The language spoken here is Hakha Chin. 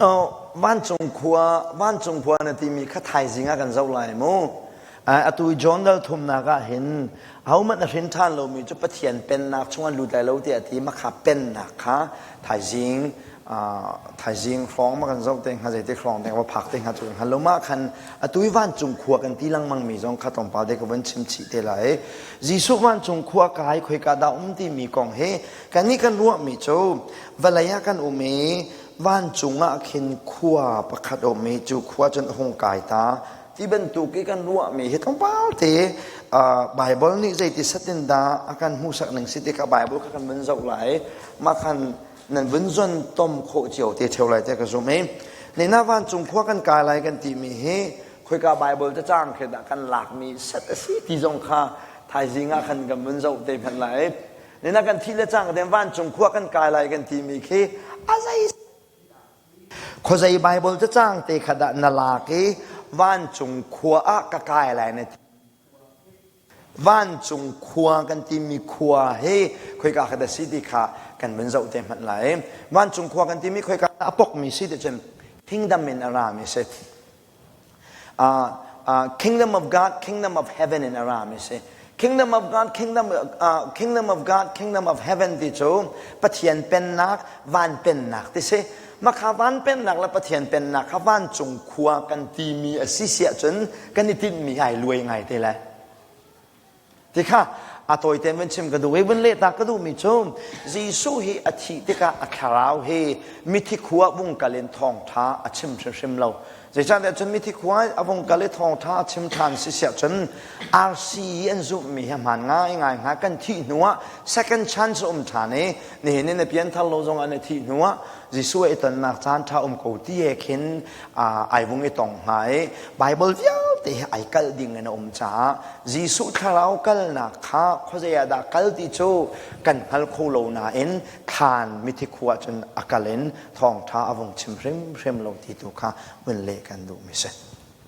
Vancung khua, vancung khua na timi kha thaizing ah kan zoh lai mu. Atu John dal thumnak ah hin ahohmanh a hrin ṭhan lomi cu Pathian pennak chung an lut lai lo tiah a ti. Mah kha pennak kha thaizing thaizing hrawng ma kan zoh te hnga zeitik hrawng deng va phak te hnga cu kan hngal lo. Mah khan atu i vancung khua kan ti lengmang mi zong kha tlawmpal te ka vun chim chih te lai. Jesuh vancung khua kai khoika dah um timi kong hi kannih kan ruahmi cu vawlei ah kan um i vancung ah khin khua pakhat a um i cu khua cun a hung kai ta ti bantuk i kan ruahmi hi tlawmpal te Bible nih zeiti satin dah a kan hmuhsak ning si ti kha Bible kha kan vun zoh lai. Mah khan nan vun zon tom khawh cio te ṭheo lai te ka zum i nina vancung khua kan kai lai kan timi hi khoika Bible cacang khi dah kan lakmi set a si ti zong kha thaizing ah khan kan vun zoh te hmanh lai. Nina kan thi le cang den vancung khua kan kai lai kan timi khi a zei khuazei Bible cacang te kha dah na lak i vancung khua ah ka kai lai na ti. Vancung khua kan timi khua hi khoika kha dah si ti kha kan vun zoh te hmanh lai. Vancung khua kan timi khoika a pokmi si ti cun kingdom in a rami si. Kingdom of God, kingdom of heaven in a rami si. Kingdom of God, kingdom, kingdom of God, kingdom of heaven ti cu Pathian pennak, van pennak ti si. Makha van pennak le Pathian pennak kha vancung khua kan timi a si siah cun kan i tinhmi ai luai ngai te lai. Ti kha a tawi tein vun chim ka duh i vun leh ta ka duhmi cu Jesuh hi a thih tikah a thlarau hi mithi khua vung kal in thawngṭha a chim hrimhrim lo. Zeicahtiah cun mithi khua a vung kal i thawngṭha a chim ṭhan si siah cun RC i an zumhmi hi a hmaan ngaingai hnga. Kan thih hnuah second chance a um ṭhan i nihin in na pianthar lo zongah na thih hnuah Jesuh i tonnak caan ṭha um ko ti he khin ai vung i tong hnga i Bible vialte hi ai kalh ding in a um caah Jesuh thlarau kalnak kha khuazei ah dah kal ti cu kan hngal kho lo nain thlan mithi khua cun a kal in thawngṭha a vung chim hrimhrim lo ti tu kha vun leh kan duhmi si.